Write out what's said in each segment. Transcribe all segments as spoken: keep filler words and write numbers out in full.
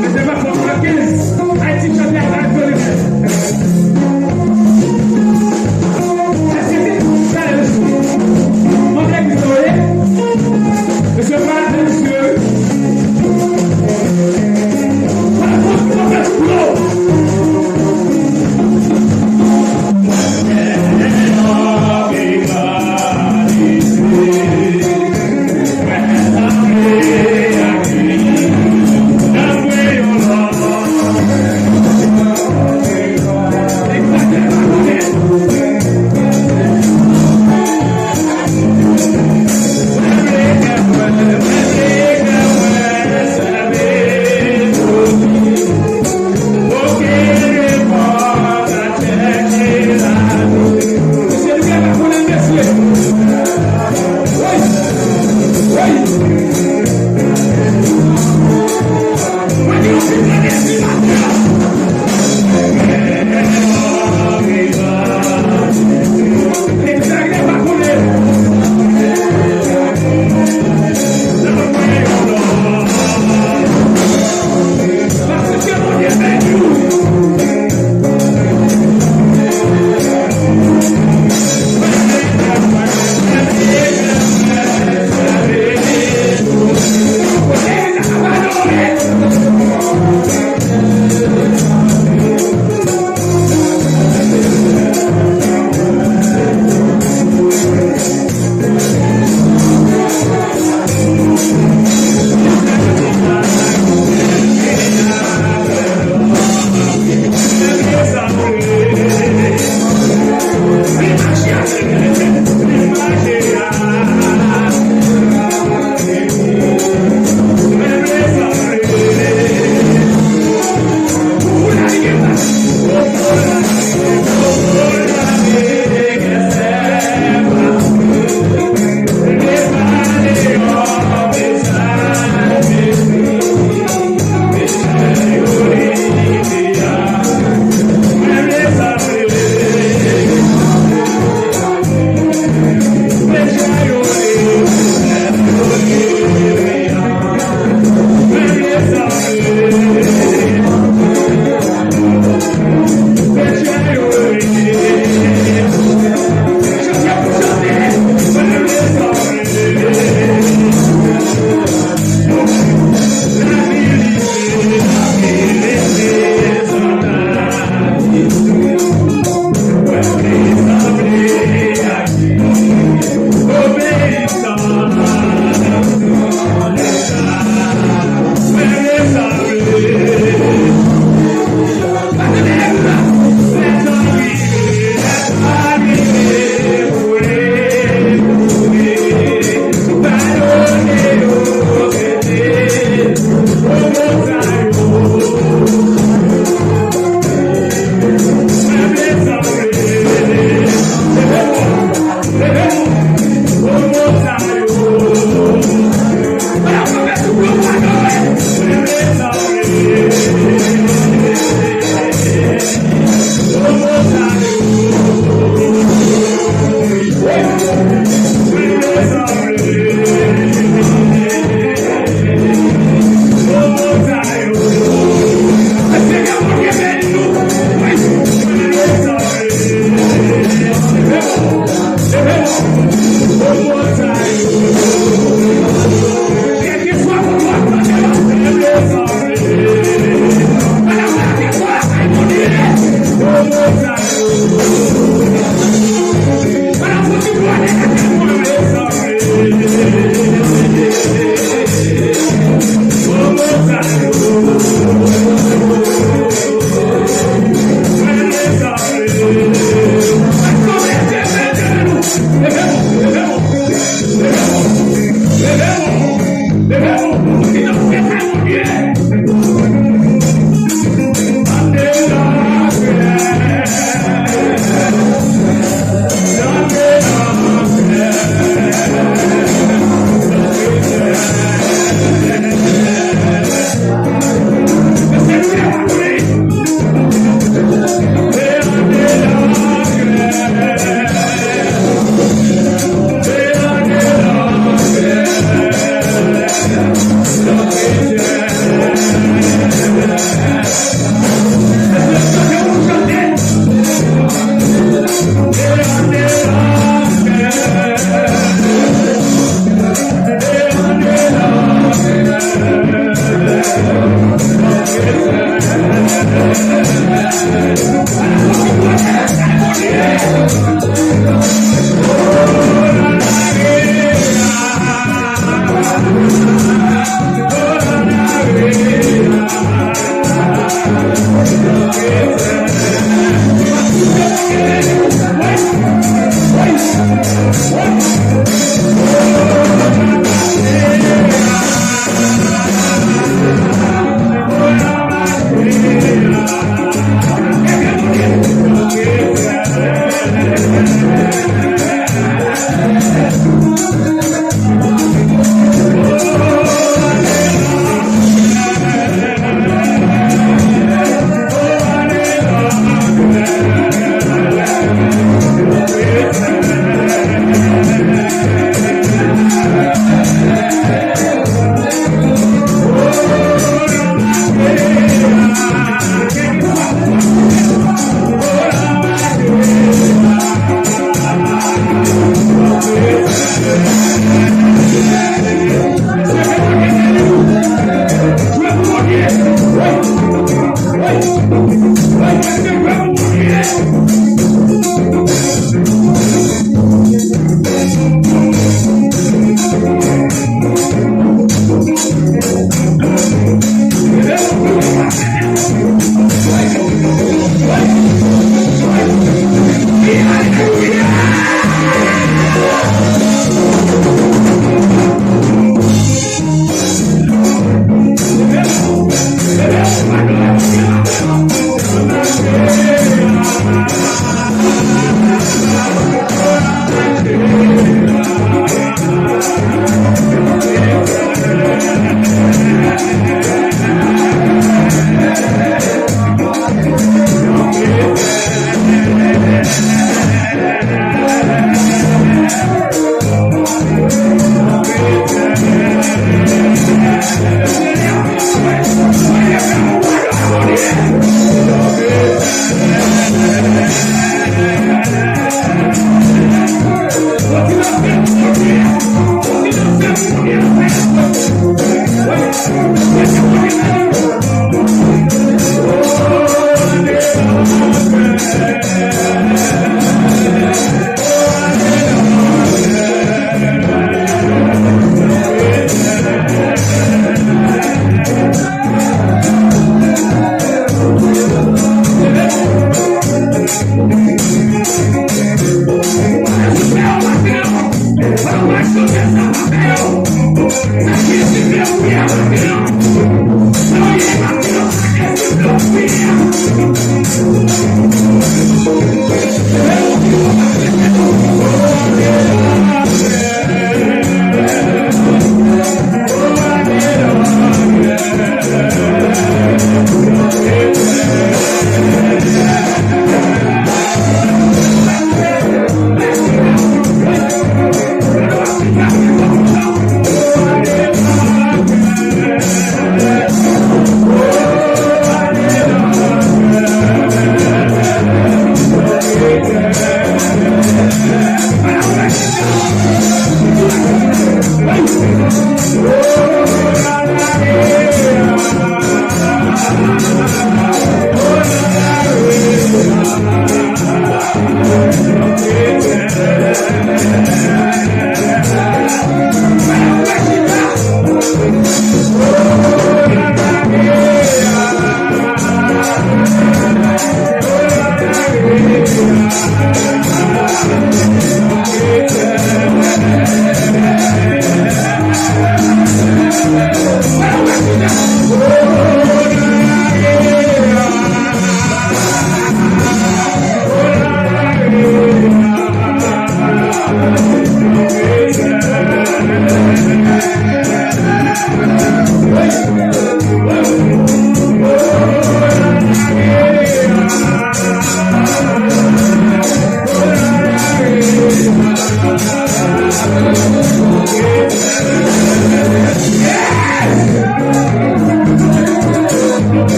Mesye, pa fò, pa kenz. Ayiti chanpyon al Karibe. Èske se sa, mesye? Mwen te di sa, wi. Mesye, pa atè, mesye. Pa fò, pa fè sou dlo.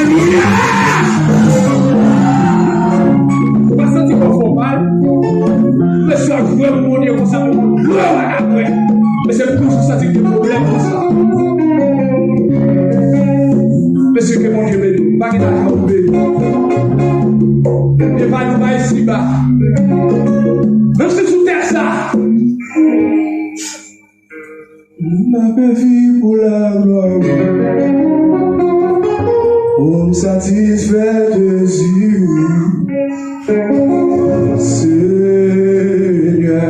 Alelouya! Ou pa santi kò w fè w mal? Mesye ap jwe pou Bondye konsa, lè w pa ka kwè. Mesye toujou santi gen pwoblèm konsa. Mesye, ke Bondye beni w. Pa gen lajan ou beni. E pa nou bay siba. Menm si sou tè sa, M ap viv pou laglwa ou. Pou m satisfè dezi ou, Senyè.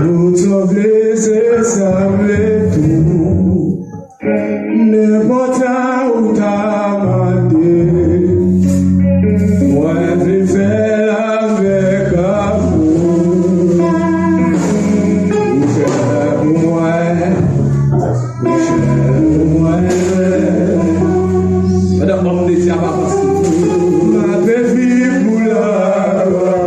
Lòt sa w vle, se sa m vle tou. Nenpòt sa ou ta mande, mwen vle fè l avèk amou. Ou fè pou mwen, ou fè pou mwen. Pandan òm de Dye a pa panse. M ap viv pou laglwa ou.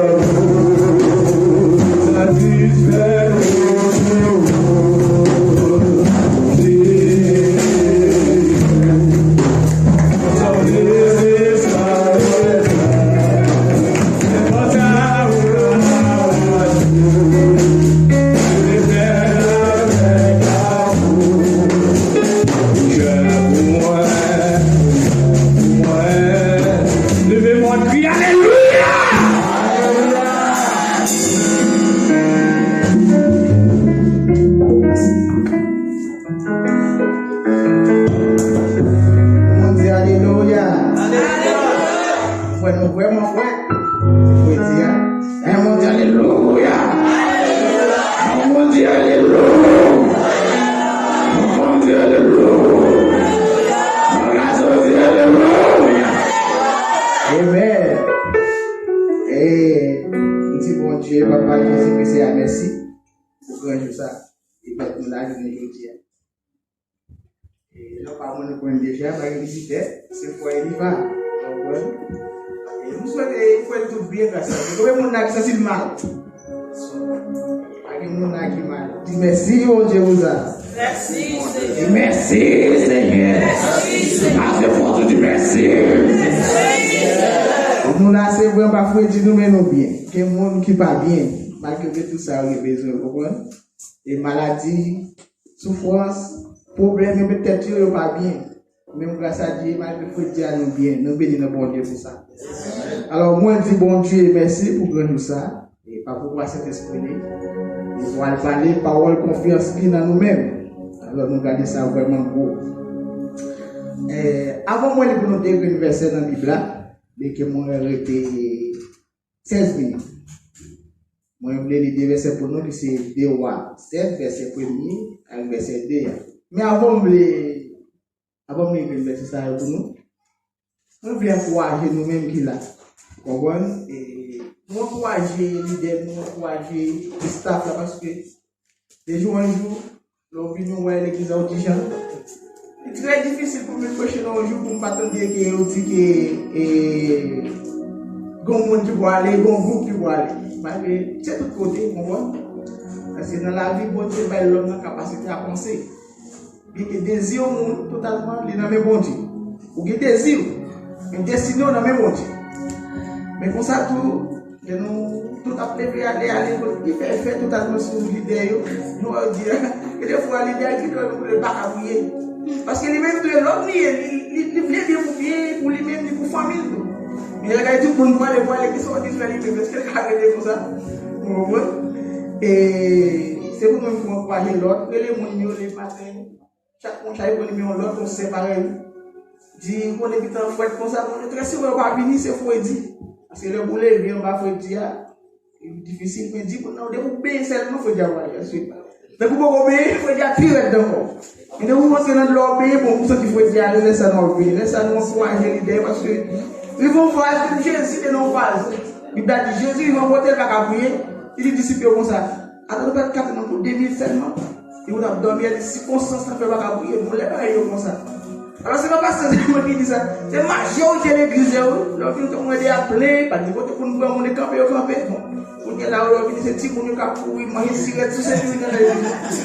Leve men w, kriye alelouya! Bondye, alelouya. Frè, nou vrèman frè. Frè di a. An Bondye, alelouya. An Bondye, alelouya. An Bondye, alelouya. An Bondye, alelouya. Amen. E, m di Bondye, Papa Jezi Kris a mèsi pou gran jou sa. Li pèmèt nou la jounen jodi a. E, nan pa mwen, nou konnen deja, pa gen vizitè, se frè Eliva. Konprann? E, nou swete frè tout byen, gras a Dye. Konbyen moun la ki santi l mal? Pa gen moun la ki mal. Di mèsi, Bondye, pou sa. Mèsi, Senyè. Di mèsi, Senyè. Mèsi, Senyè. Pase fò tou, di mèsi. Mèsi, Senyè. Nou la, se vre, pa fredi nou, men nou byen. Gen moun ki pa byen, malgre tout sa, yo gen bezwen, konprann? E maladi, soufrans, pwoblèm yo met tèt yo, yo pa byen. Men gras a Dye, malgre fredi a, nou byen, nou beni nan Bondye pou sa. Alò, mwen di Bondye mèsi pou gran jou sa, e pa pouvwa Sentespri li. Li pral pale pawòl konfyans li nan nou menm. Alò, nou gade sa vrèman gwo. E, avan mwen li pou nou de grenn vèsè nan Bib la, men ke mwen rete sèz minit. Mwen vle li de vèsè pou nou, ki se de Wa sèt, vèsè premye ak vèsè de a. Men avan m vle, avan m li vèsè sa yo pou nou, mwen vle ankouraje nou menm ki la. Konprann? E nou ankouraje lidè, nou ankouraje staff la, paske de jou an jou, lè w vini, w wè legliz la, w di jan. Li trè difisil pou m vin preche nan yon jou pou m pa tande ke yo di ke, e, gon moun ki pwale, gon gwoup ki pwale. Malgre se tout kote, w konprann? Paske nan lavi, Bondye bay lòm nan kapasite a panse. Gen ke dezi yon moun, totalman, li nan men Bondye. Ou gen dezi w, men destine w nan men Bondye. Men konsa tou, lè nou tout ap leve ale, ale, kot li fè, fè totalman sou lidè yo, nou wè yo di, gen de fwa lidè a di, nou pa ka priye. Paske li menm tou, e lòm li ye, li, li, li vle byen pou byen, pou li menm, ni pou fanmi l tou. Men lè gade tout moun pwale, pwale, kisa w di fè li menm, èske l ka rete konsa? Ou konprann? E se pou nou menm pou ankouraje lòt, rele moun yo le maten, chak moun chak pran nimewo lòt, yon sè parèy. Di, ou konnen, pitan frèt konsa, moun yo trè souvan yo pa vini, se fredi. Paske lè pou leve anba fredi a, li difisil, men di moun nan, depi w benyen sèlman, fredi a prale. Paske tankou w poko benyen, fredi a pi rèd ankò. Men depi w rantre nan dlo, w benyen, bon, ou santi fredi a ale, lè sa nou ap benyen. Lè sa nou ankouraje lidè, paske rive yon faz, menm Jezi te nan yon faz. Bib la di, Jezi rive yon kote, l pa ka priye, li di disip yo konsa, ata nou pa t ka tann pou de minit sèlman. Epi w t ap dòmi, a di sikonstans lan fè w pa ka priye. Bon, lè bagay yo konsa. Alò, se pa pastè sèlman ki di sa. Se majorite legliz yo, wi. Lè w vin, tout moun ap plenyen, pa gen kote pou nou pran moun e kanpe, yo kanpe. Bon, kounye a la, lè w vini, se timoun yo k ap kouri, manje sirèt sou senti yo nan legliz.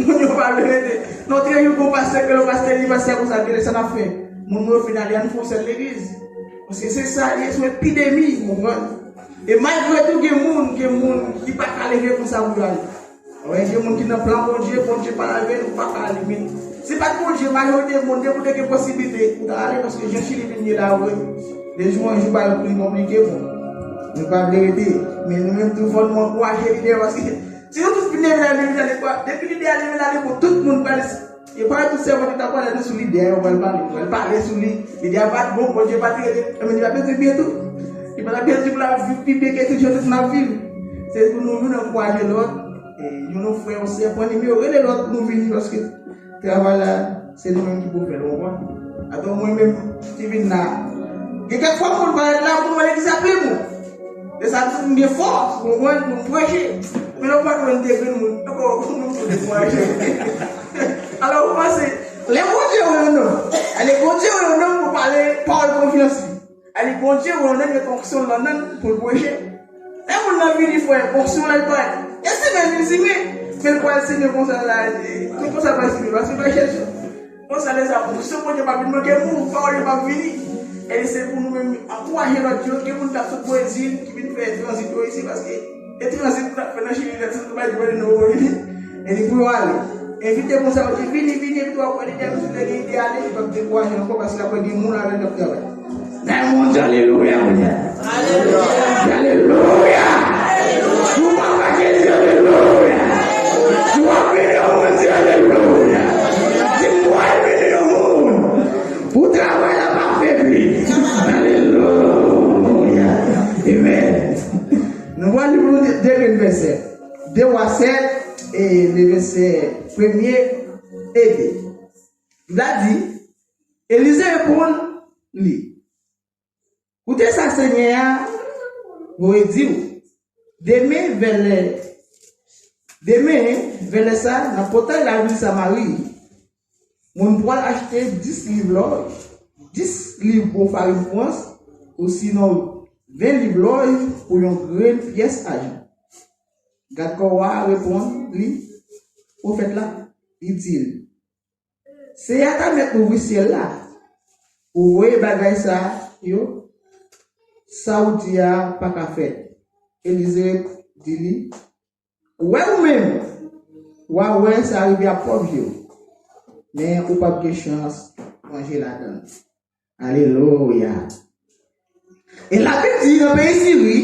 Moun yo pa vle rete. Non, trè jou, bon pastè, ke lè pastè di pastè konsa, gade sa n ap fè. Moun yo fin ale, ann fè yon sèl legliz. Paske se sa, li se yon epidemi, w konprann? E malgre tou, gen moun, gen moun ki pa ka leve konsa pou yo ale. Wè, gen moun ki nan plan Bondye, Bondye pale avè l, ou pa ka ale. Men, se pa t Bondye, majorite moun, depi w te gen posiblite, ou ta ale, paske jan Chili vin ye la, wè. De jou an jou, bagay yo vin konplike, bon. Nou pa vle rete. Men nou menm tou, fò nou ankouraje lidè, paske Si nou tout fin leve la, leve la, depi lide a leve la, depi tout moun pral, e pa tout sèvant ki ta pale sou lide a, yo pral pale, yo pral pale sou li. Lide a pa t bon, Bondye pa t rele, men li pa bezwen byen tou. Li pa t ap byen tou pou l ap viv pi byen ke tout jan tout moun ap viv. Se pou nou youn ankouraje lòt, e youn yon frè, yon sè, pran nimewo, rele lòt pou nou vini, paske travay la, se nou menm ki pou fè l, ou konprann? Atò mwen menm ki vin la. Gen kèk fwa moun parèt la, moun wè legliz ap plen moun. E sa tou m gen fòs, ou konprann, pou m preche. Men lè w pa konn te grenn moun, ankò, moun tou dekouraje. Alò, ou panse, lè Bondye wè yon nonm, lè Bondye wè yon nonm pou pale pawòl konfyans li. Alè Bondye wè yon nonm met onksyon nan nanm pou l preche. Lè moun nan vini, frè, onksyon la li parèt. E simen, li simen. Men l pral simen konsa la, e, tout konsa l pral simen, paske l pa chèche. Konsa, lè sa, onksyon Bondye p ap vin manke moun, pawòl yo p ap vini. E se pou nou menm ankouraje lòt yo, gen moun k ap sot Brezil, ki vin fè tranzit yo isi, paske e tranzit nou t ap fè nan Chili, lè sa, nou pa di, "Mande nou pou vini." E li pou yo ale. Envite moun sa yo di, "Vini, vini," epi w ap wè li demen, si l te gen ide ale, li p ap dekouraje ankò, paske l ap wè gen moun avè l k ap travay. Nan yon Bondye, alelouya, Bondye. Alelouya. Alelouya. Si w pa ka di alelouya. Si w ap vini yon Bondye, alelouya. Di m, "Mwen vini yon moun." Pou travay la pa febli. Alelouya. Amen. Nou pral li pou nou de, de grenn vèsè. De Wa sèt, e le vèsè premye e de. Bib la di, Elize reponn li, "Koute sa Senyè a voye di w, demen vèlè, demen vèlè sa, nan pòtay lavil Samari, moun pral achte dis liv lòj, dis liv bon farin pwans, osinon ven liv lòj pou yon grenn pyès ajan." Gadkò wa a reponn li, pwofèt la, li di l, "Seyè a ta mèt louvri syèl la pou voye bagay sa yo, sa w di a pa ka fèt." Elize di li, "Ou wè ou menm, w a wè sa rive a pwòp je w, men ou p ap gen chans manje ladan l." Alelouya. E Labib di nan peyi Siri,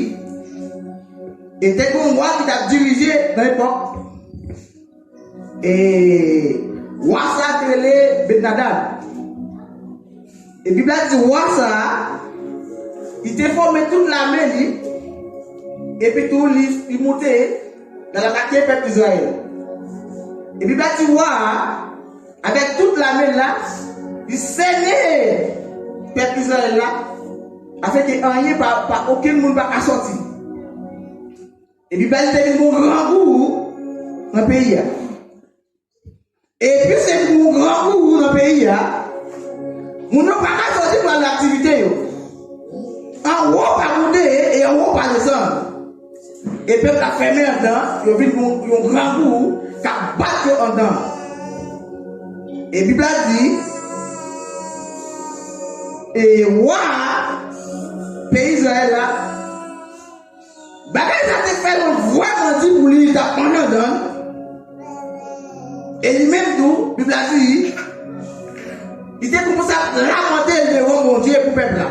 e te gen yon wa ki t ap dirije nan epòk. E wa sa a te rele Bennadad. E Bib la di wa sa a, li te fòme tout lame li, epi tou li, li moute, l al atake pèp Izrayèl. E Bib la di wa a, avèk tout lame l la, li sène pèp Izrayèl la, afenke anyen pa, pa okenn moun pa ka sòti. E Bib la di te vin gon grangou nan peyi a. E piske vin gon grangou nan peyi a, moun yo pa ka sòti pou al nan aktivite yo. Anwo pa monte e anwo pa desann. E pèp la fèmen anndan, yo vin yon, yon grangou k ap bat yo anndan. E Bib la di, e wa a, peyi Izrayèl la, bagay sa te fè l vrèman di pou li, li t ap manje anndan l. E li menm tou, Bib la di, li te kòmanse ap lamante l devan Bondye pou pèp la.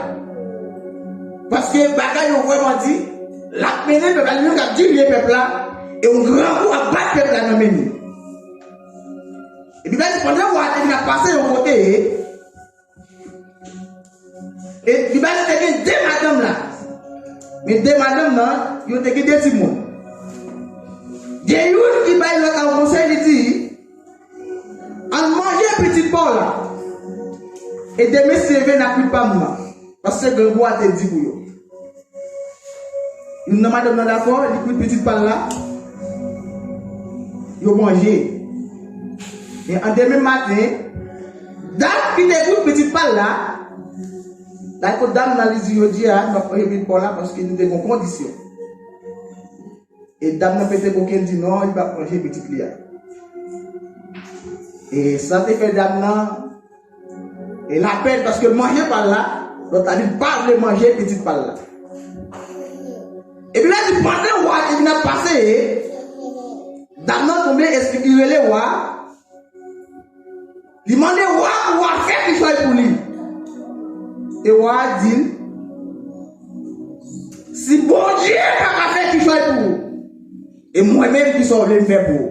Paske bagay yo vrèman di, l ap mennen pèp la, li menm k ap dirije pèp la, e yon grangou ap bat pèp la nan men li. E Bib la di, pandan wa a te vin ap pase yon kote, e Bib la di te gen de madanm la. Men de madanm nan, yo te gen de timoun. Gen youn ki bay lòt la yon konsèy, li di, "Ann manje pitit pa w la. E demen si Dye vle n a kwit pa m nan." Paske grangou a te di pou yo. Youn nan madanm nan dakò, li kwit pitit pa l la. Yo manje. Men an demen maten, dam ki te kwit pitit pa l la, l al kot dam nan, li di, "Jodi a, n ap manje pitit pa w la paske nou te gen yon kondisyon." E dam nan pete koken, di non, li p ap manje pitit li a. E sa te fè dam nan e lapèn paske l manje pa l la, lòt la di l pa vle manje pitit pa l la. Epi lè di pandan wa a te vin ap pase, dam nan tonbe, eski li rele wa a, li mande wa a pou wa a fè kichòy pou li. E wa a di l, "Si Bondye pa ka fè kichòy pou ou, E mwen menm, kisa w vle m fè pou ou?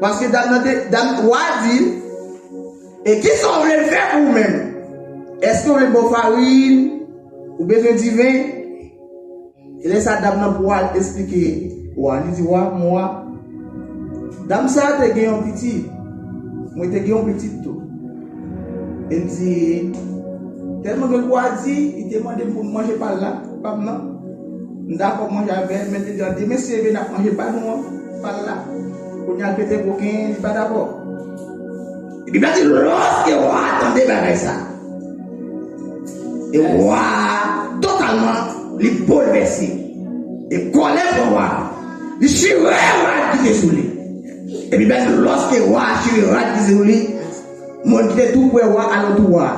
Paske dam nan te, dam, wa di, e kisa w vle m fè pou ou menm? Èske w vle m ba w farin? Ou bezwen diven? E lè sa dam nan pral esplike wa, li di, wa, mon wa, dam sa te gen yon pitit. Mwen te gen yon pitit tou. E l di, tèlman ke l wa di, li te mande m pou m manje pa l la, pa m nan. M dakò manje avè l, men l te di, an demen se vre n ap manje pa nou an, pa l la. Kounye a l pete koken, li pa dakò. Epi Bib la di, lòske wa a tande bagay sa, e wa a totalman, li boulvèse. E kòlè pran wa a. Li chire rad ki te sou li. Epi Bib la di, lòske wa a chire rad ki te sou li, moun ki te tou prè wa a, alantou wa a,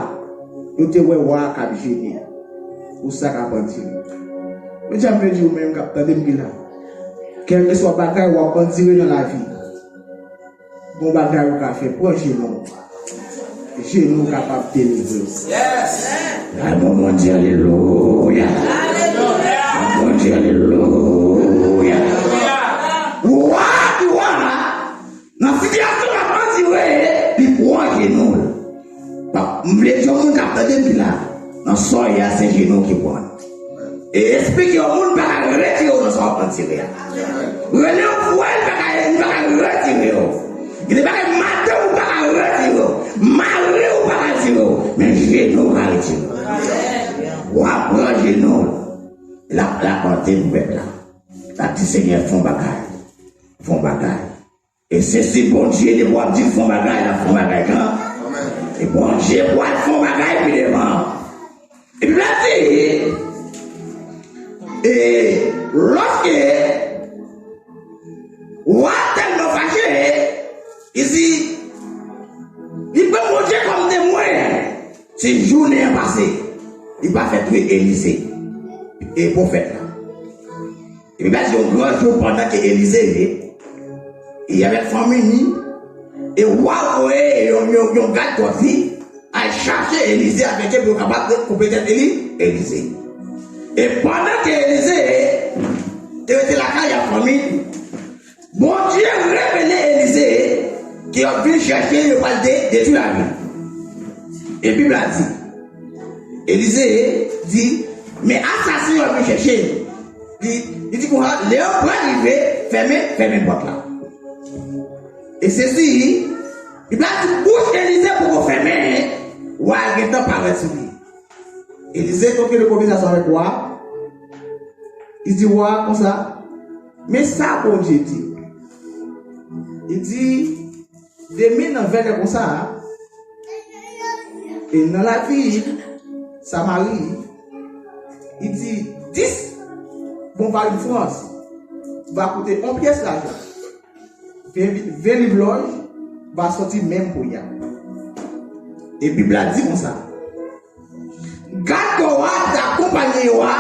yo te wè wa a k ap jene pou sa k ap andire. Medam, mezanmi, ou menm k ap tande m ki la, kèlkeswa bagay w ap andire nan lavi, gon bagay ou ka fè, pran jenou. Jenou kapab delivre w. Ay, mon Bondye, alelouya. Mon Bondye, alelouya. Wa ki wa, nan sitiyasyon l ap andire, li pran jenou l. Pa, m vle di yon moun k ap tande m ki la, nan sa w ye a, se jenou w ki pran. E esplike yon moun pa ka retire w nan sa w ap andire a. Rele yon frè, li pa ka, li pa ka retire w. Gen de bagay madanm ou pa ka retire w, mari ou pa ka retire w, men jenou w ka retire w. W ap pran jenou w. L ap, l ap lamante pou pèp la. L ap di, Senyè, fè yon bagay. Fè yon bagay. E se si Bondye, depi w ap di l fè yon bagay, l ap fè yon bagay gran. E Bondye pral fè yon bagay pi devan. E Bib la di, e lòske wa a tèlman fache, li di, li pran Bondye kòm temwen. Se jounen an pase, li pa fè touye Elize, e pwofèt la. Epi, baz, yon gran jou, pandan ke Elize, li avèk fanmi li, e wa voye yon, yon, yon gad kòt li al chache Elize avèk yo pou yo kapab koupe tèt Eli, Elize. E pandan ke Elize te rete lakay ak fanmi, Bondye revele Elize ke yo ap vin chèche, yo pral de-, detwi lavil. E Bib la di, Elize di, men asasen yo ap vin chèche. Li, li di konsa, lè yo pral rive, fèmen, fèmen pòt la. E sezi, Bib la di, bouch Elize poko fèmen, wa a gentan parèt sou li. Elize kontre de konvèsasyon avèk wa a. Li di wa a konsa, men sa Bondye di. Li di, demen nan vèlè konsa a, e nan lavil Samari, li di, dis bon farin frans va koute yon pyès lajan. Ven, ven liv lòj va sòti menm kounye a. E Bib la di konsa, gad kò a ki t akonpanye yo a,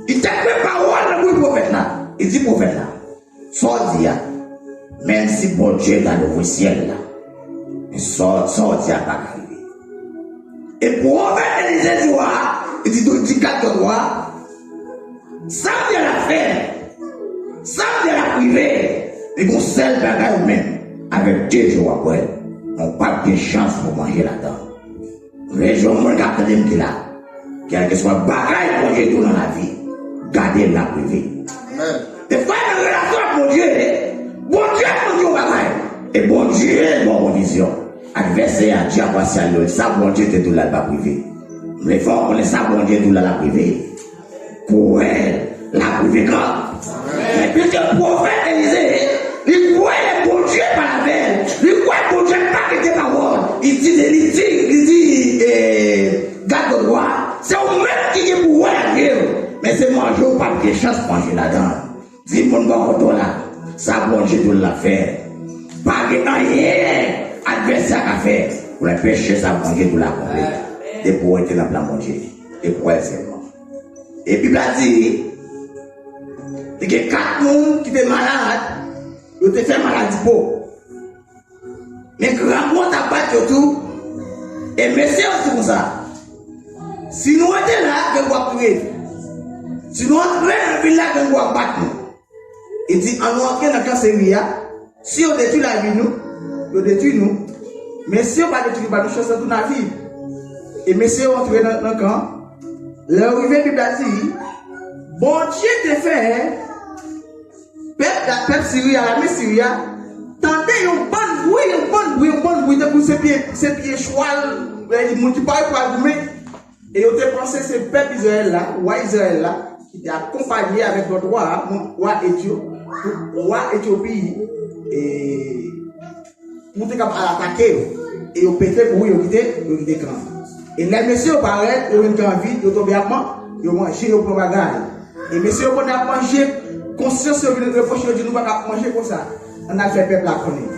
li te pran pawòl nan bouch pwofèt la. Li di pwofèt la, sa w di a, menm si Bondye ta louvri syèl la, men sa, sa w di a pa ka rive. E pwofèt Elize di wa a, li di, di gad kò wa a, sa m di a l ap fèt, sa m di a l ap rive, men gon sèl bagay ou menm, avèk de je w ap wè l, men w p ap gen chans pou w manje ladan l. Mezanmi, moun k ap tande m ki la, kèlkeswa bagay Bondye di w nan lavi, gade l ap rive. Defwa nan relasyon ak Bondye, Bondye ap di w yon bagay, e Bondye ba w pwovizyon. Advèsè a, dyab la, sa l ye, sa Bondye te di w la, l p ap rive. M vle fè w konnen sa Bondye di w la, l ap rive. Kwè l ap rive gran. Men piske pwofèt Elize, li kwè Bondye pale avè l, li kwè Bondye pa kite pawòl. Li di, li di, li di, e, gad kò wa a, se ou menm ki gen pou wè ak je w, men se manje w p ap gen chans manje ladan l. Di moun bò kote w la, sa Bondye di w l ap fè. Pa gen anyen advèsè a ka fè pou l anpeche sa Bondye di w l akonpli. Depi w rete nan plan Bondye, depi w wè l sèlman. E Bib la di, te gen kat moun ki te malad, yo te fè maladi po. Men grangou an t ap bat yo tou. E mesye yo di konsa, si nou rete la, grangou ap touye nou. Si nou antre nan vil la, grangou ap bat nou. Li di, ann nou antre nan kan seri a. Si yo detwi lavi nou, yo detwi nou. Men si yo pa detwi nou, ba nou chans nan tou n a viv. E mesye yo antre nan, nan kan. Lè yo rive, Bib la di, Bondye te fè pèp la, pèp Siri a, lame Siri a, tande yon bann bri, yon bann bri, yon bann bri, tankou se pye, se pye chwal, lè di moun ki pare pou al goumen. E yo te panse se pèp Izrayèl la, wa Izrayèl la, ki te akonpanye avèk lòt wa a, wa Etyo, wa Etyopi, e pou te kapab al atake yo. E yo pete kouri, yo kite, yo kite kan an. E lè mesye yo parèt, yo jwenn kan an vid, yo tonbe ap man, yo manje, yo pran bagay. E mesye yo konnen ap manje, konsyans yo vin repwoche yo, di, nou pa ka ap manje konsa. Ann al fè pèp la konnen.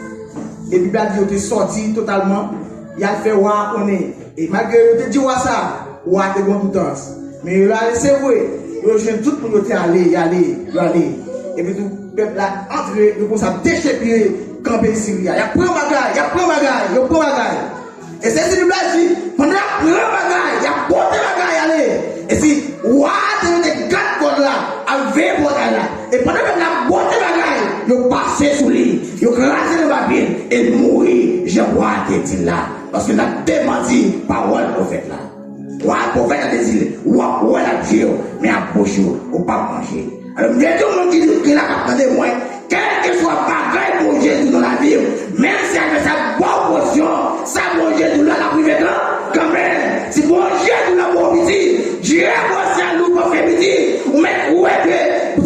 E Bib la di yo te sòti totalman, y al fè wa a konnen. E malgre yo te di wa sa, wa a te gen doutans. Men yo ale, se vre, yo jwenn tout moun yo te ale, y ale, yo ale. Epi tou, pèp la antre, yo konsa dechepire kan peyi Siri a. Y ap pran bagay, y ap pran bagay, yo pran bagay. E se Bib la di, pandan y ap pran bagay, y ap pote bagay ale. E si wa a te rete gad pòt la, ap veye pòtay la. E pandan pèp la ap pote bagay, yo pase sou li, yo kraze nan papye l, e l mouri jan wa a te di l la. Paske l t ap demanti pawòl pwofèt la. Wa, pwofèt la te di l, w ap wè l ap je w, men ak bouch ou, ou p ap manje. Alò, m vle di yon moun ki, ki la k ap tande mwen, kèlkeswa bagay Bondye di w nan lavi w, menm si advèsè a ba w presyon, sa Bondye di w la, l ap rive kan, kanmenm. Si Bondye di w l ap ba w piti, Dye bò syèl ou pa fè piti, ou mèt kwè ke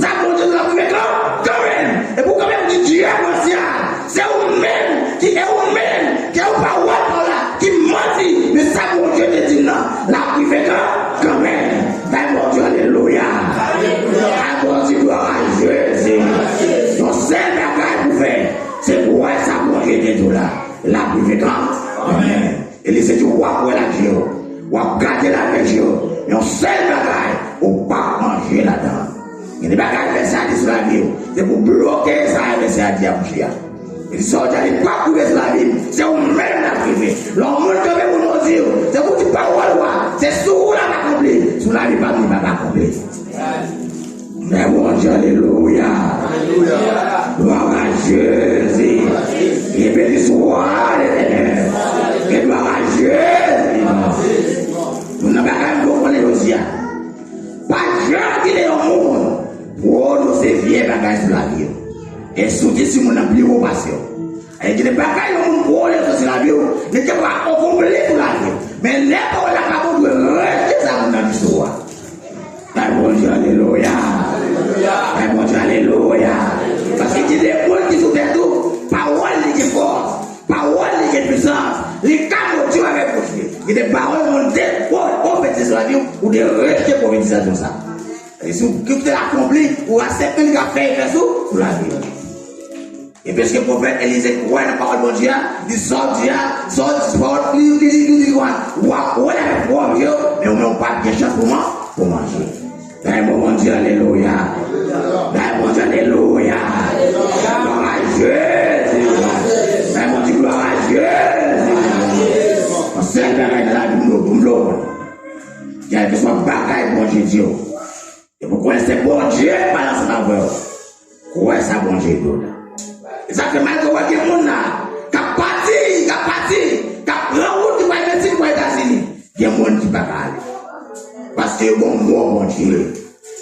sa Bondye di w l ap rive kan, kanmenm. E pou kanmenm di Dye bò syèl, se ou menm ki, e ou menm, ke ou pawòl pa w la, ki manti, men sa Bondye te di l nan, l ap rive kan, kanmenm. Bay Bondye alelouya. Bay Bondye glwa a Jezi. Yon sèl bagay pou fè, se kwè sa Bondye te di w la. L ap rive kan, kanmenm. Elize di w ap wè l ak je w. W ap gade l avèk je w. Men yon sèl bagay, ou p ap manje ladan l. Gen de bagay advèsè a di sou lavi w, se pou bloke sa advèsè a di a pou je a. Li di sa w di a, li p ap rive sou lavi m. Se ou menm l ap rive. Lè yon moun kanpe pou nou di w, se pou di pawòl ou a, se sou ou l ap akonpli. Sou lavi pa m, li p ap akonpli. Men Bondye, alelouya. Glwa a Jezi. Ke beni swa Letènèl. Ke glwa a Jezi. Moun nan bagay m vle w konnen jodi a. Pa janm kite yon moun pwononse vye bagay sou lavi w. E sou ti timoun nan pi wo pase w. E gen de bagay yon moun pwononse sou lavi w, li te pral akonpli sou lavi w. Men lè pawòl la pa bon, w dwe rejte sa moun nan di sou ou a. Bay Bondye alelouya. Bay Bondye alelouya. Paske gen de moun ki sou tèt ou, pawòl li gen fòs. Pawòl li gen pwisans, li ka motive avèk Bondye. Gen de pawòl moun te pwofetize sou lavi w, ou te rejte pwofetizasyon sa. E si w kite l akonpli, ou aksepte li ka fè efè sou, sou lavi w. E piske pwofèt Elize kwè nan pawòl Bondye a, li di sa w di a, sa w di, pawòl li, li, li, li, li, w ap wè l avèk pwòp je w, men ou menm ou p ap gen chans pou man-, pou manje. Bay Bondye alelouya. Bay Bondye alelouya. Glwa a Jezi. Bay Bondye glwa a Jezi. Yon sèl bagay nan lavi m, m vle w konnen. Kèlkeswa bagay Bondye di w, e pou konnen se Bondye k pale ansanm avè w. Kwè sa Bondye di w la. E sa fè malgre w wè gen moun la k ap pati, k ap pati, k ap pran wout, ki pral Meksik, ki pral Etazini, gen moun ki pa ka ale. Paske yo gen yon mo Bondye.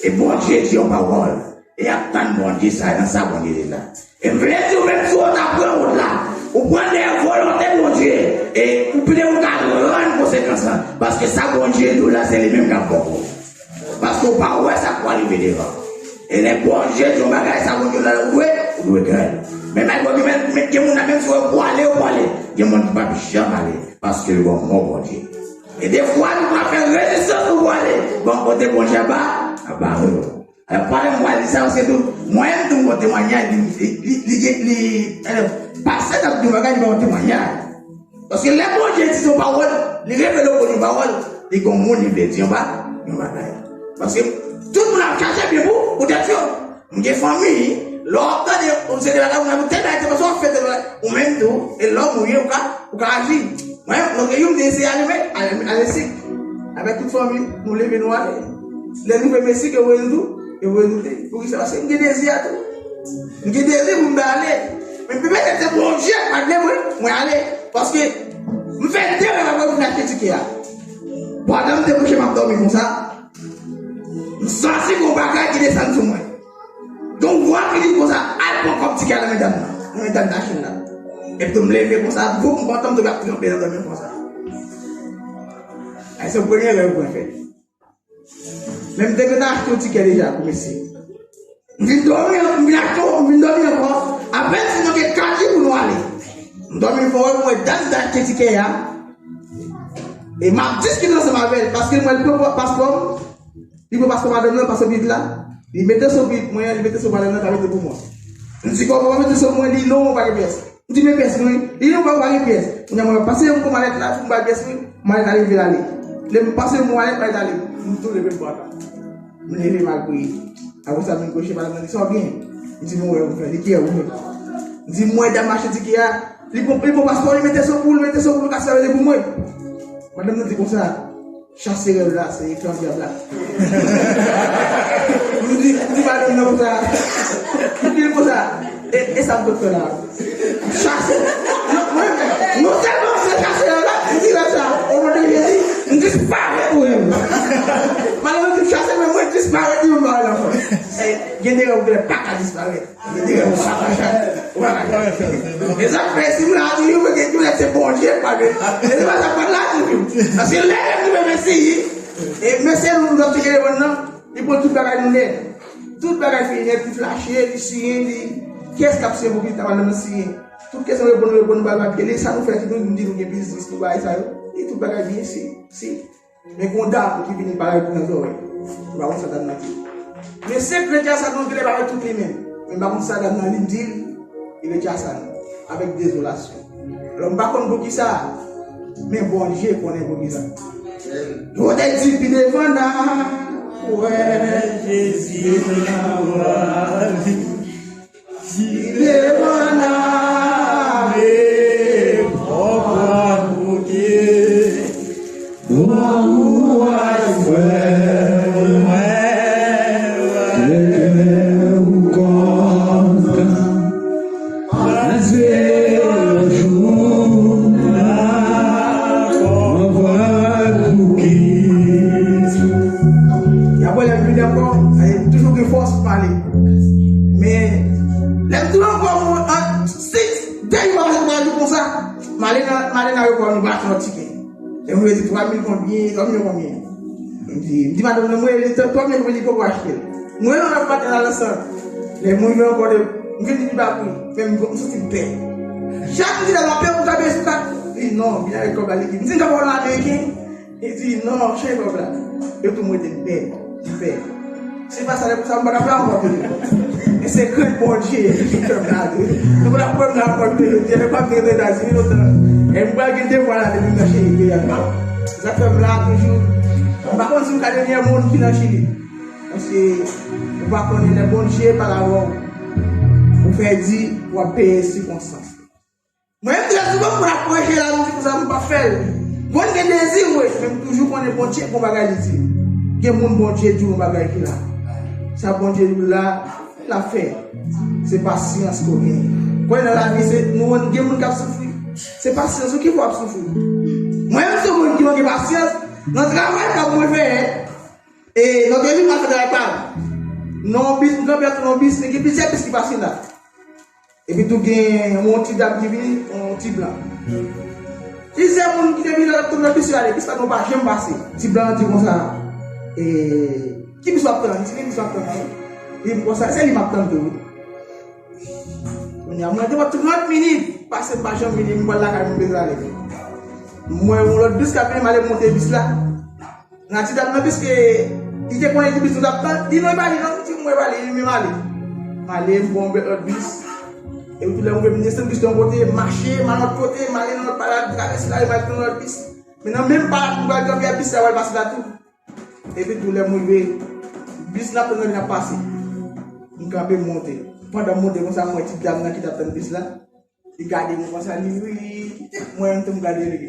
E Bondye di yon pawòl. E y ap tann Bondye sa, nan sa Bondye di la. E m vle di w, menm si w ta pran wout la, ou pran dèyè volonte Bondye, e ou pite ou ka rann konsekans lan. Paske sa Bondye di w la, se li menm k ap ba w. Paske w pa wè sa k pral rive devan. E lè Bondye di yon bagay, sa Bondye la, ou dwe, ou dwe krè l. Men malgre w gen, men, men gen moun nan, menm si w wè yo pwale, yo pwale, gen moun ki p ap janm ale, paske yo gen yon mo Bondye. E defwa, nou ka fè rezistans pou pwale, bon, kote Bondye ap ba, ap bare w. Alò, pwale m pral di sa, paske tou, mwen menm tou, m gon temwayaj, li, li, li, li, li, alò, pastè t ap di yon bagay, li ba yon temwayaj. Paske lè Bondye di yon pawòl, li revele w konn yon pawòl, li gon moun li vle di yon ba, yon bagay. Paske tout moun ap chache byen pou, pou tèt yo. M gen fanmi, lè w ap tande, ou se de bagay, moun ap tèl bagay, se paske w ap fè tèl bagay. Ou menm tou, e lòm ou ye, ou ka, ou ka aji. Mwen, lòt jou, m te eseye ale, men, ale, ale Meksik. Avèk tout fanmi, nou leve, nou ale. Lè nou rive Meksik, yo voye nou tou, yo voye nou te. Poukisa? Paske m gen dezi a tou. M gen dezi pou m ta ale. Men petèt se Bondye k pa t vle mwen, mwen ale. Paske m fè de rèv apre pou m achte tikè a. Pandan m te kouche m ap dòmi konsa, m santi gon bagay ki desann sou mwen. Gon vwa ki di m konsa, "Al pran kòb tikè a nan men dam nan, nan men dam machin nan." Epi tou m leve konsa, voup, m pantan m tonbe ap tranpe nan dòmi konsa. Ay, se premye rèv mwen fè. Men m te gentan achte yon tikè deja pou mesye. M vin dòmi, m vin achte, m vin dòmi ankò. Apèn si nou gen kat jou pou nou ale. M dòmi fò, m wè dam ki te achte tikè a. E m ap diskite ansanm avè l, paske mwen, l pran paspò m, li pran paspò madanm nan, paspò pitit la. Li mete sou pitit mwen, li mete sou madanm nan, pa mete pou mwen. M di, "Kòman w mete sou mwen?" Li, "Non, ou pa gen pyès." M di, "Men pyès mwen." Li, "Non, pa, ou pa gen pyès." Kounye a mwen pase yon gwo malèt la, pou m bay pyès mwen, malèt la leve l ale. Lè m pase yon gwo malèt, malèt la leve. M tou leve m pran. M leve m al priye. Apre sa, m vin kouche, madanm nan di, "Sa w gen?" M di, "Mwen wè ou fè, li kiyè ou fè?" M di, "Mwen dam mache tikè a, li pran, li pran paspò, li mete sou pou, li mete sou pou, li ka sèvi pou mwen." Madanm nan di konsa, "Chase rèv la, se ekran dyab la." M di, m di madanm nan konsa, m di l konsa, "E, e sa m sot fè la?" Chase. Non, mwen, non sèlman m fè chase rèv la, m di rèv sa, "O non de Jezi, m disparèt pou rèv." Madanm nan di m chase, men mwen disparèt, li menm pa wè l ankò. E, gen de rèv ou genlè pa ka disparèt. Gen de rèv ou pa ka chase. Ou pa ka chase. E sa k fè si m la toujou, mwen gen tou lè se Bondye k pa vle. E se pa sa k pa la toujou. Paske lè rèv nou menm eseye, e mesye nou, nou ap tcheke telefòn nan, li pran tout bagay nou nèt. Tout bagay fini nèt, li flache, li siyen, li, kiyès k ap siyen pou pitit la, madanm nan siyen. Tout kesyon reponn, reponn, nou ba l papye. Li, sa nou fè, si nou di nou gen biznis, nou bagay sa yo, li tout bagay byen, si, si. Men gon dam ki vini pale pou nan zòrèy. M pa konn sa dam nan di. Men se kretyen sa nou genlè pa wè tout li menm. Men m pa konn sa dam nan li di l, li retire sa nou. Avèk dezolasyon. Alò m pa konn poukisa, men Bondye konnen poukisa. Yo te di pi devan n a wè Jezi nan vwa li. Pi devan n a wè pòp la bouke. Bon kouraj frè mwen, kè ou kontan. Pase yon jou nan kòm vwa pou kit. Y ap wè lè m vini ankò, e, toujou gen fòs pou pale. Men, lè m tounen ankò, mwen, an, sis, de jou, twa jou konsa, m ale nan, m ale nan ayewopò, nou pa achte yon tikè. Lè mwen di twa mil konbyen, twa mil konbyen? M di, m di madanm nan, mwen, li twa mil konbyen, li poko achte l. Mwen, nan lòt maten la, nan sant. Lè mwen rive ankò, m vin di pi ba pri, men m, m santi m pè. Chak m di la, m ap pè, m kanpe sou kat. Li di, non, vin avèk kòb la, li di, m di, m ka ba w nan ameriken? Li di, non, chanje kòb la. Yo tou mwen te pè, m pè. Se pa sa, lè pou sa, m pa t ap la ankò toujou. E se krent Bondye ki fè m la tou. Nou pa t ap pran m la ankò toujou. Jodi a, lè pa m te rete Etazini lontan. E m pral gen de mwa la depi m nan Chili, peyi a. Sa fè m la toujou. M pa konn si m ka dènye moun ki nan Chili. Paske ou pa konnen lè Bondye pale avè w. Ou fè di, w ap peye sikonstans. Mwen menm trè souvan m konn ap preche la, m di konsa m p ap fè l. Mwen gen dezi wi, men m toujou konnen Bondye gon bagay li di. Gen moun Bondye di yon bagay ki la. Sa Bondye di w la, l ap fè. Se pasyans ke w genyen. Konnen nan lavi se nou gen moun k ap soufri. Se pasyans ou ki fè w ap soufri. Mwen menm se yon moun ki manke pasyans. Nan travay pa mwen fè, e nan dezi mwen fè travay pa m. Non bis, m kanpe ap nan bis, men gen plizyè bis ki pase la. Epi tou gen yon ti dam ki vini, yon ti blan. Plizyè moun ki te vini la, t ap tann nan bis yo ale, bis la nou pa janm pase. Ti blan an di konsa, e, ki bis w ap tann? Li di, ki bis w ap tann? Li di konsa, se li m ap tann tou wi. Kounye a, mwen te wè trant minit pase, m pa janm vini, m pral lakay mwen bezwen ale. M wè yon lòt bis k ap vini, m ale monte bis la. Nan ti dam nan, piske li te konnen ki bis nou t ap tann, li non, e pa li non, m di, m wè pa li, li menm ale. M ale, m pran yon lòt bis. Epi tou lè m rive, m desann bis nan yon kote, m mache, m al lòt kote, m ale nan lòt parad, travèse lari, m al pran lòt bis. Men nan menm parad, m pral kanpe a bis la, w al pase la tou. Epi tou lè m rive, bis n ap tann nan vin ap pase. M kanpe, m monte. Pandan m monte konsa, m wè ti dam nan ki t ap tann bis la. Li gade mwen konsa, li ri. Mwen menm tou m gade li.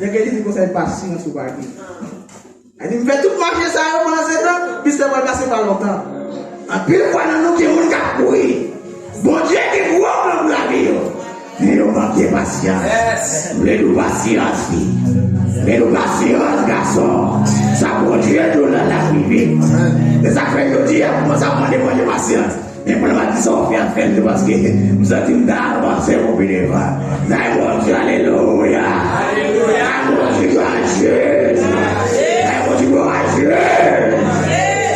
Nèg la di konsa, e pasyans ou pa gen. Li di, m fè tout mache sa yo pandan se tan, bis la pral pase pa lontan. Anpil fwa nan nou, gen moun k ap kouri. Pasyans. Vle di w pasyans, fi. Vle di w pasyans, gason. Sa Bondye di w la, l ap rive. Se sa k fè jodi a, m kòmanse ap mande Bondye pasyans. Men pou l pa di sa w fè, ap fè l tou, paske m santi m ta avanse pou pi devan. Nan Bondye, alelouya. Nan Bondye, glwa a Jezi. Nan Bondye, glwa a Jezi.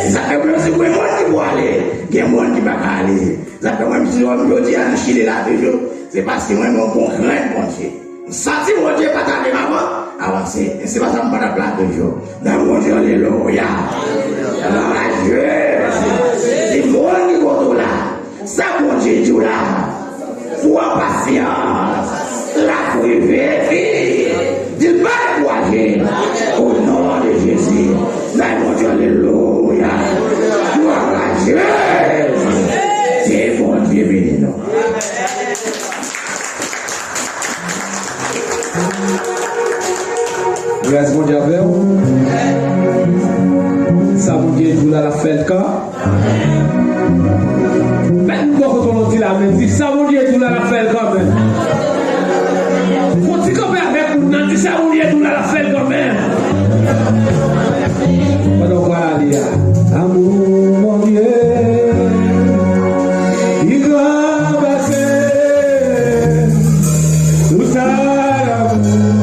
Se sa k fè mwen di, gen moun ki pou ale, gen moun ki pa ka ale. Sa fè mwen, m si jodi a m chile la toujou, se paske mwen menm konprann Bondye. M santi Bondye pa ta vle m avan, avanse. E se pa sa m pa t ap la toujou. Nan Bondye, alelouya. Glwa a Jezi. Se moun ki kote w la. Sa Bondye di w la. Pran pasyans. L ap rive vit. Di l pa dekouraje. O non de Jezi. Nan Bondye, alelouya. Glwa a Jezi. Se Bondye beni nou. Gras Bondye avè w. Sa Bondye di w la, l ap fè l ka. Mèt moun bò kote w la, di l amèn. Di, sa Bondye di w la, l ap fè l kanmenm. Fò w ti kanpe avèk moun nan, di, sa Bondye di w la, l ap fè l kanmenm. Pandan w pral ale a. Amour Bondye, il grand passé, tout ça, l'amour.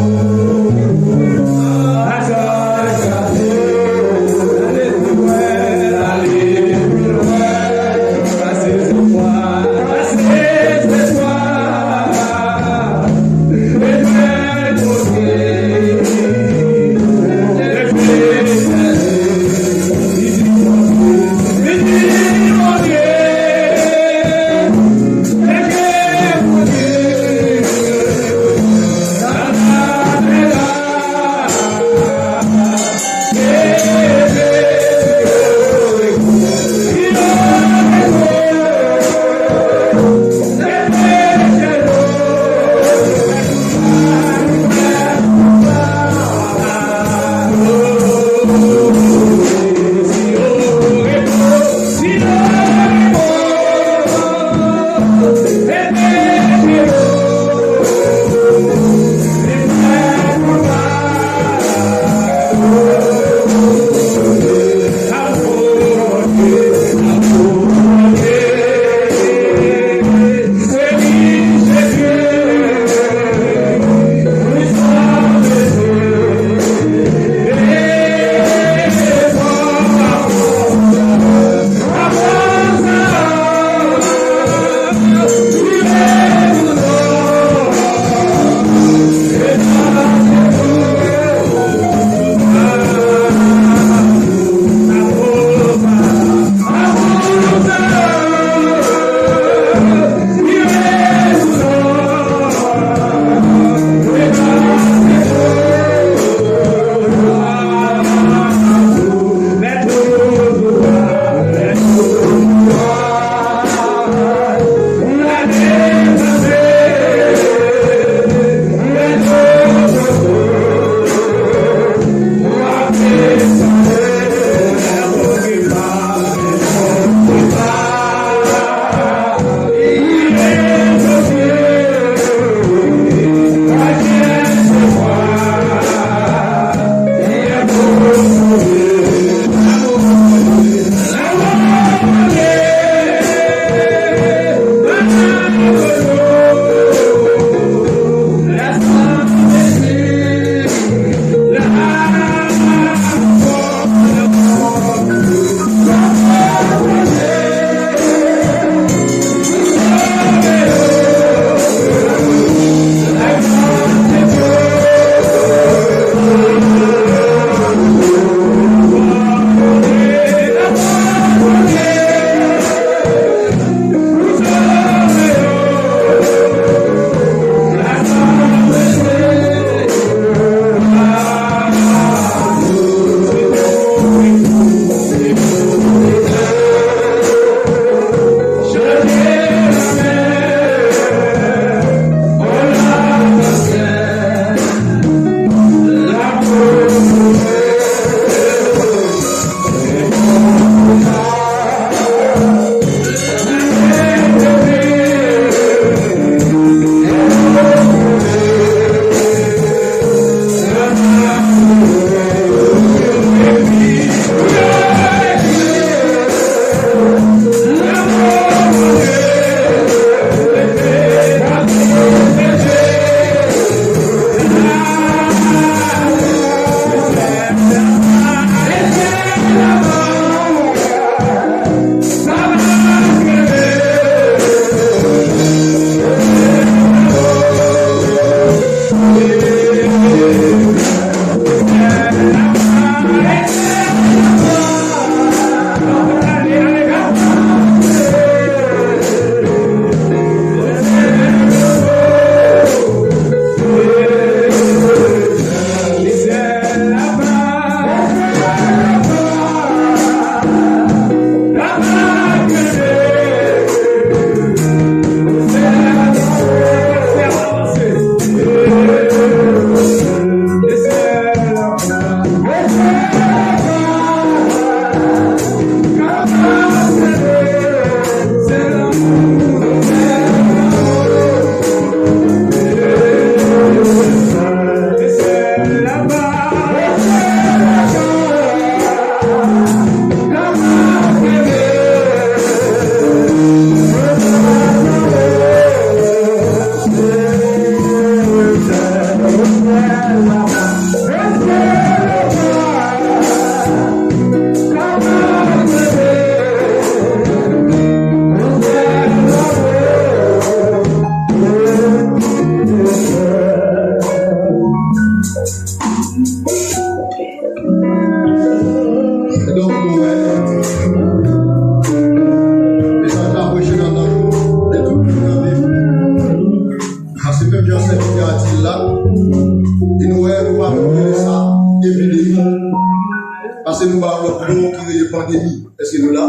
Pandemi, èske nou la?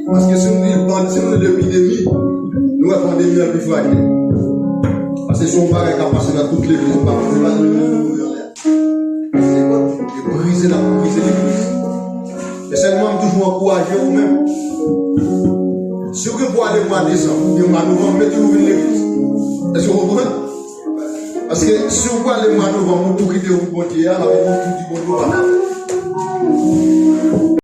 Paske si nou di, si nou di epidemi, nou wè pandemi an pi fwatè. Paske se yon bagay k ap pase nan tout legliz, pa, se pa legliz nou anlè. Se e brize la, brize legliz. Men sèlman m toujou ankouraje ou menm. Si w gen pou ale mwa desanm, oubyen mwa novanm, mete ou vin legliz. Èske w konprann? Paske si w prale mwa novanm, ou tou kite wout Bondye a, sa vle di ou tou di Bondye ou pa ka fè.